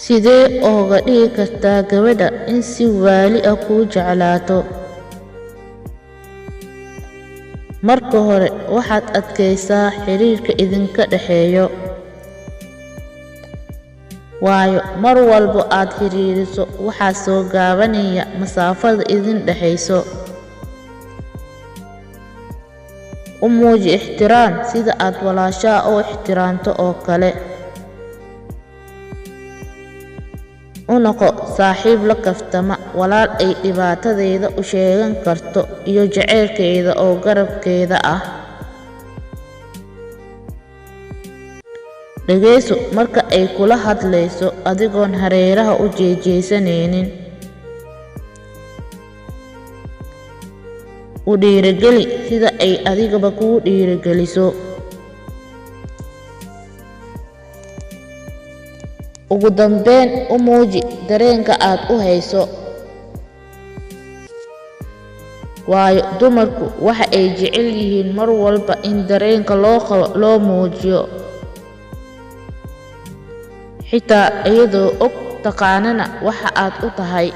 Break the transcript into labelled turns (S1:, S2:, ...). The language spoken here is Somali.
S1: Sidee ooga dhigi kartaa gabadha in si waali ah kuu jeclaato? Marka hore waxaad adkaysaa xiriirka idinka dhexeeyo. Waayo mar walbo aad xiriiriso waxaa soo gaabanaya masaafada idin dhexayso. U muuji ixtiraam sida aad walaashaa u ixtiraamto oo kale. U noqo saaxiib la kaftama, walaal ay dhibaatadeeda u sheegan karto iyo jacaylkeeda oo garabkeeda ah. Dhegayso marka ay kula hadlayso adigoon hareeraha u jeejeesanaynin. U dhiirigeli sida ay adigaba kuu dhiirigeliso. Ugu dambeyn, u muuji dareenka aad u hayso. Waayo dumarku waxa ay jecel yihiin mar walba in dareenka loo qabo loo muujiyo. Xitaa iyadoo og taqaanana waxa aad u tahay.